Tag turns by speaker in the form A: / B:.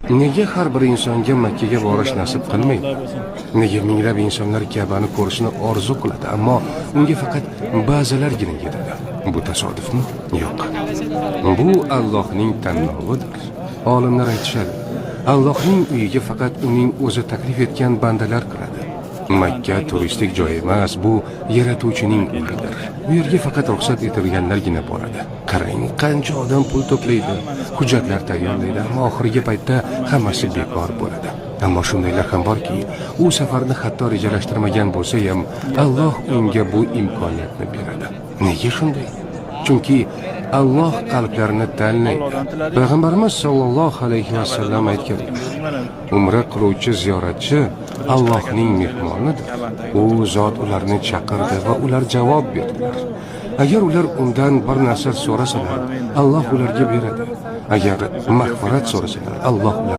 A: Nega har bir insonga Makkaga borish nasib qilmaydi? Nega minglab insonlar Ka'bani ko'rishni orzu qiladi, ammo unga faqat ba'zilargina yetadi? Bu tasodifmi? Yo'q. Bu Allohning tanlovidir. Olimlar aytishadi, Allohning uyiga faqat uning o'zi taklif etgan bandalar kiradi. Makka turistik joy emas, bu yaratuvchining uyidir. Bu yerga faqat ruxsat etilganlargina boradi. Qarang, qancha odam pul to'playdi, hujjatlar tayyorlaydi, ammo oxirgi paytda hammasi bekor bo'ladi. Ammo shundaylar ham borki, u safarni hatto rejalashtirmagan bo'lsa ham, Alloh unga bu imkoniyatni beradi. Nega shunday? Chunki Alloh qalblarni tanlaydi. Payg'ambarimiz sollallohu alayhi vasallam aytganlar: Umra qiluvchi ziyoratchi Allohning mehmonidir. U zot ularni chaqirdi va ular javob berdilar. Agar ular undan bir narsa so'rasalar, Alloh ularga beradi. Agar mag'firat so'rasalar, Alloh ular